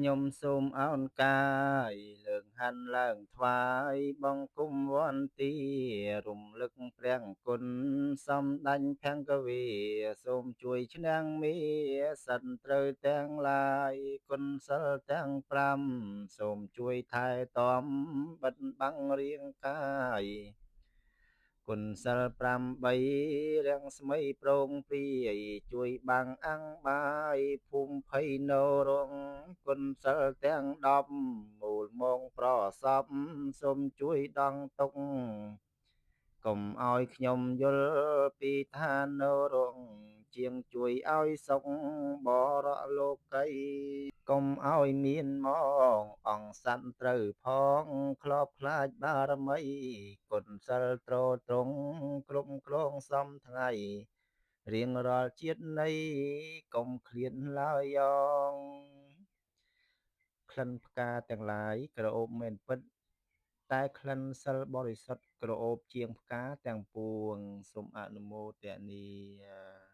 ខ្ញុំសូមអោនកាយលើកហាន់ឡើងថ្វាយបង្គំវន្តារំលឹកព្រះគុណសម្ដេចភង្គវីសូមជួយឈ្នះមាសិនត្រូវទាំងឡាយគុណសិលទាំង5សូមជួយថែទាំបិទបាំងរាងកាយគុណសិល8រាំងស្មីប្រងព្រាយជួយបាំងអាំងបាយភូមិភ័យនរងគុណសិលទាំង10មូលមងប្រសពសូមជួយដងទុកកុំឲ្យខ្ញុំយល់ពីឋាននរងជាងជួយឲ្យសុខបរលោកីកុំឲ្យមានមកអង្គសត្វត្រូវផងខ្លោបខ្លាចបារមីគុណសិលត្រត្រង់គ្រប់គ្រងសំថ្ងៃរៀងរាល់ជាតិនៃកុំឃ្លានឡើយអងក្លិនផ្កាទាំងឡាយក្រអូបមែនពិតតែក្លិនសិលបរិសុទ្ធក្រអូបជាងផ្កាទាំងពួងសូមអនុមោទនា។